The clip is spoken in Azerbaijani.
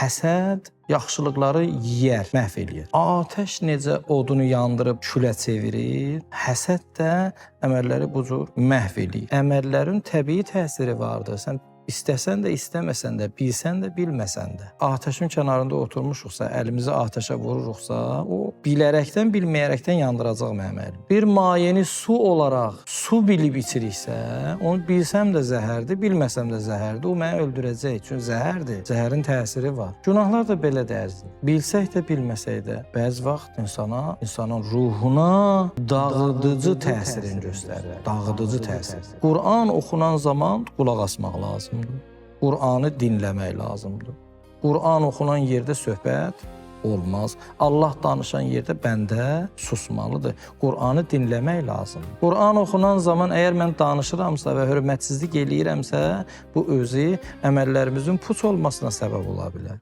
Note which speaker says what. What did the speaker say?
Speaker 1: Həsəd yaxşılıqları yeyər, məhv eləyər. Atəş necə odunu yandırıb külə çevirir, həsəd də əməlləri bu cür məhv eləyir. Əməllərin təbii təsiri vardır. Sən İstəsən də, istəməsən də, bilsən də, bilməsən də. Atəşin kənarında oturmuşuqsa, əlimizi atəşə vururuqsa, o bilərəkdən, bilməyərəkdən yandıracaq mənim əlimi. Bir mayeni su olaraq su bilib içiriksə, onu bilsəm də zəhərdir, bilməsəm də zəhərdir. O məni öldürəcək, çünki zəhərdir. Zəhərin təsiri var. Günahlar da belə əzizim. Bilsək də, bilməsək də, bəzi vaxt insana, insanın ruhuna dağıdıcı təsirini göstərir. Dağıdıcı təsir. Quran oxunan zaman qulaq asmaq lazımdır. Qur'anı dinləmək lazımdır. Quran oxunan yerdə söhbət olmaz. Allah danışan yerdə bəndə susmalıdır. Qur'anı dinləmək lazımdır. Quran oxunan zaman əgər mən danışıramsa və hörmətsizlik eləyirəmsə, bu özü əməllərimizin puç olmasına səbəb ola bilər.